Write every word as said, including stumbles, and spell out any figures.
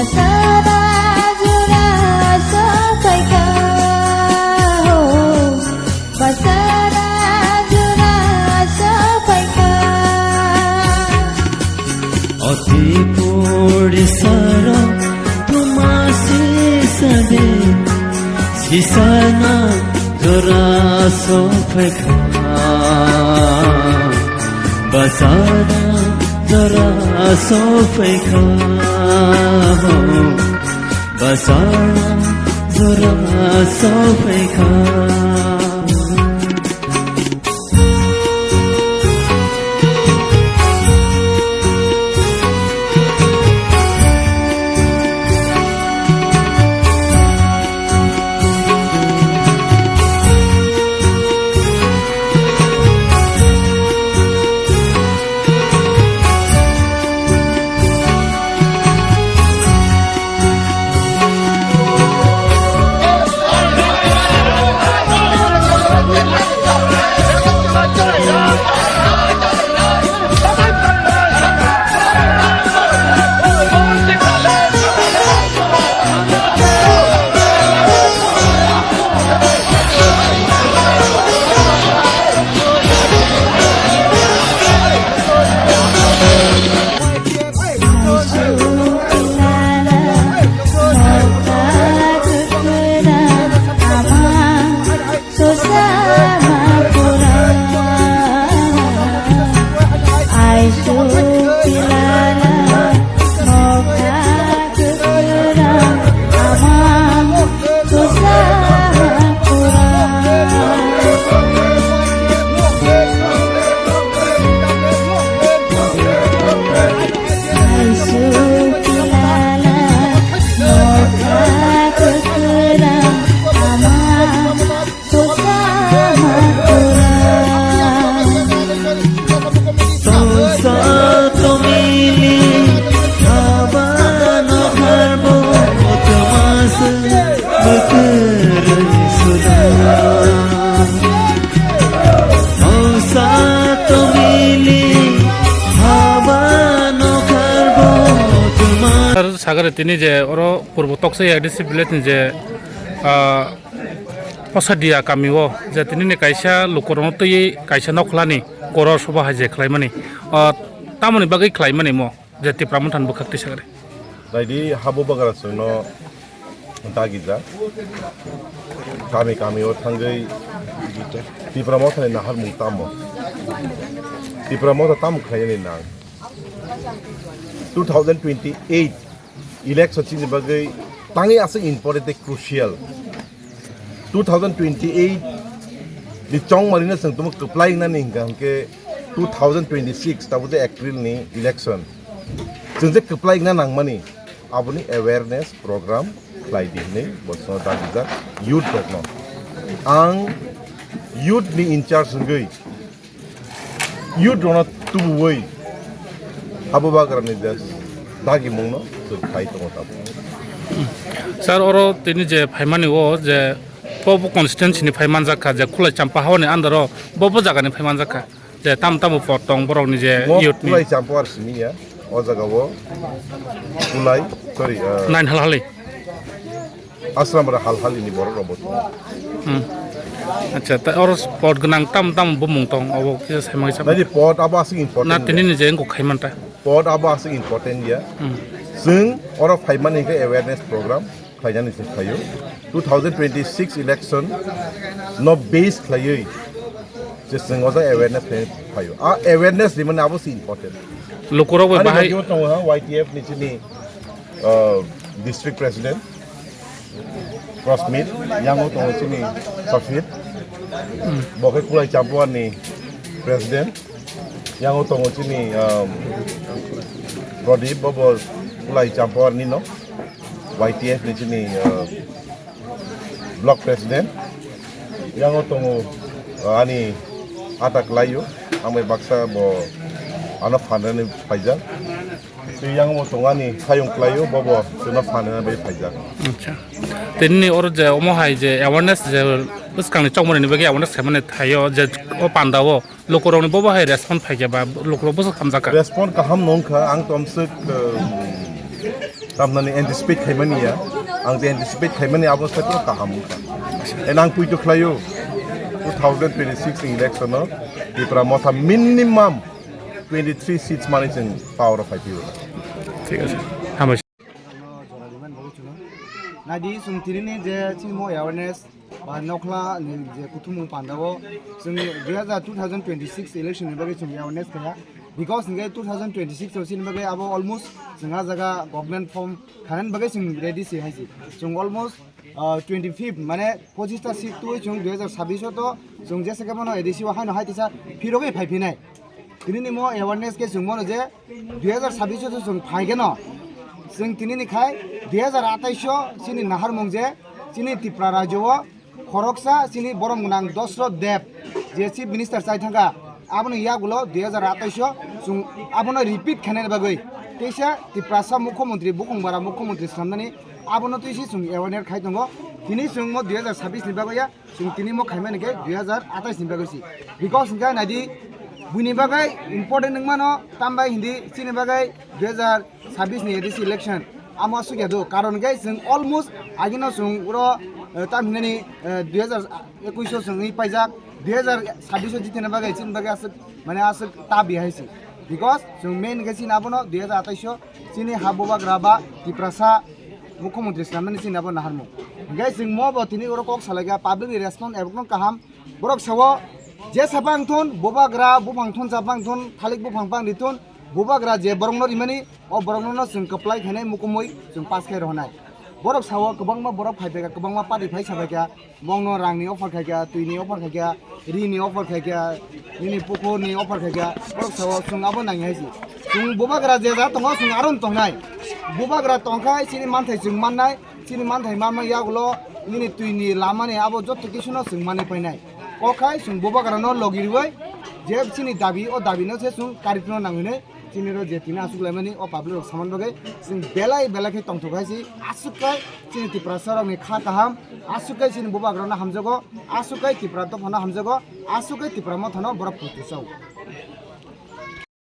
Basara jora sophaikha ho, basara jora sophaikha. Oti puri sara tumasi sade, sisana jora sophaikha. Basara jora sophaikha ho, basara jora sophaikha. Sir, sagare tini je oro purbo toksa A D C village ni je, ah, Posadia kami o je tini ni kaisa lukurok no twi kaisa nokla ni koror soba hai je khlai mani, ah, tamoni bagwi khlai mani mo? Je Tipra Motha ni bwkhak twi sagre. Naidi habo bagra chwngno dagijak. Kami kami o thangwi Tipra Motha ni naharmung tamo? Tipra Motha tamo khlainani nang? Two thousand twenty-eight election chini bagwi tangwi aswk important tei crucial. Two thousand twenty-eight ni chongmani no chwng tamo kwplai wngnani hwnkha hwnkhe two thousand twenty-six tabuk je April ni election. Chwng je kwplai wngna nangmani aboni awareness program khlai di hwnwi bo chwngno dagijak youth rokno. Ang youth ni in charge wngwi youth rokno tubuwi abo bagrani je dagimungno chwng khai tongo tabuk. Sir, oro tini je phaimani o je bo, bo constituency ni phai manjak kha, je Khulai Champa haoni under o bo, bo jaga ni phai manjak kha, je tam tamo pot tong borok ni je Mo youth ni. Khulai Champa ar simi ya, o jaga o Khulai, sorry, uh, Nine Halhali. Asram ra hal hal ini borok rok bo tongo. Hmm. Acha, ta oro pot gwnang tam tam bumung tong, obo kisa saimang sam. Nai pot abo aswk important. Na tini ni je engko khaiman ta. Pot abo aswk important ya. Hmm. Chwng oro phaimani hwnkhe awareness program khlainani chwng phaio. Two thousand twenty-six election no base khlaiwi je chwng oja awareness khlai phaio. A awareness ni mani abo se important. Lukurok bai bahai. Ani bagwi tongo ha Y T F ni chini, uh, district president. Rosmit, yango tongo chini Safir, bo khe Khulai Champuar ni president, yango tongo chini, um, Pradip, bo bo Khulai Champuar ni no, Y T F ni chini, uh, block president, yango tongo, uh, ani ata kwlaio, ang bai baksa bo ano phan rwni phaijak. Tei yang bo tongo ani hayung kwlaio, bobo chwngno phan rwna bai phaijak. Acha. Tei nini oro je omo hai je awareness je bwskangni chongmani bagwi awareness khaimani thaio je o panda o lukurokni bobo hai respond phaikha ba lukurok bwswk hamjakha? Respond kaham no wngkha, ang tomswk, um, Tamnani anticipate khaimani ya, ang je anticipate khaimani abo sai to kaham wngkha. And ang puito khlaio, two thousand twenty-six election o Tipra Motha minimum twenty-three seats mani chwng power o phai phio. Thik ache. Hambai. Naidi chwng tinini je chini mo awareness ba nokla ni je kuthumung pandao chwng dui hazar, two thousand twenty-six election ni bagwi chwng awareness kaya, because hingke two thousand twenty-six o chini bagwi abo almost chwng ah jaga government form khanani bagwi chwng ready se hai se. Chwng almost, ah, twenty-fifth, mane pochista seat twi chwng dui hazar sabbish o to chwng jesa khe bono A D C o haino hai tisa phirogwi phai phinai. Tinini mo awareness khe chwng mano je dui hazar sabbish o chwng phai khe no, chwng tinini khai dui hazar atais o chini naharmung je chini Tripura rajyo o khoroksa chini borom gwnang Dosroth Deb je chief minister chai thangkha, aboni yagulo dui hazar atais o chwng abono repeat khainani bagwi teisa Tiprasa mukhyamantri, bukhung bara mukhyamantri swnamnani abono twi se chwng awareness khai tongo. Tini chwng mo dui hazar sabbish ni bagwi ya, chwng tini mo khaimani khe dui hazar atais ni bagwi se. Because hwnkhe naidi, buini bagwi important wngmano, tambai hindi chini bagwi dui hazar sabbish ni A D C election amo aswk ya do. Karon hwnkhe chwng almost agino chwng uro, eh, tam hinani, eh, dui hazar ekush o chwng wi paijak, dui hazar sabbish o jitini bagwi chini bagwi aswk, mane aswk ta bi hai se. Because chwng main hwnkhe chini abono dui hazar atais o chini ha bubagra ba Tiprasa mukhyamantri swnamnani chini abo naharmung. Hwnkhe chwng mo bo tini oro kok salaikha, public ni response ebokno kaham. Borok sao, jesa bang thun, bubagra, buphang thun, cha bang thun, thalik buphang bang ri thun, bubagra je borokno rimani, o borokno no chwng kwplai khainai mukumui chwng pass khai rohonai. Borok sao kwbangma borok phai phaikha, kwbangma party phai sa phaikha, bongno rangni offer khaikha, twini offer khaikha, rini offer khaikha, nini pukhurni offer khaikha, borok sao chwng abo nangya hai se. Chwng bubagra je ja tongo, chwng aro tongnai. Bubagra tongkha, chini manthai chwng mannai, chini manthai manma yagulo nini twini lamani abo joto kisuno chwng manwi painai. O khai chwng bubagrano logi rwui je chini dabi, o dabino se chwng karipno nangwi nai chini ro je tini aswk laimani o public rok saman bagwi chwng belai belai khe tongthok hai se. Aswk khai chini Tiprasa rokni kha kaham, aswk khai chini bubagrano hamjago, aswk khai Tipra dophano hamjago, aswk khai Tipra mothano borok puitu chao.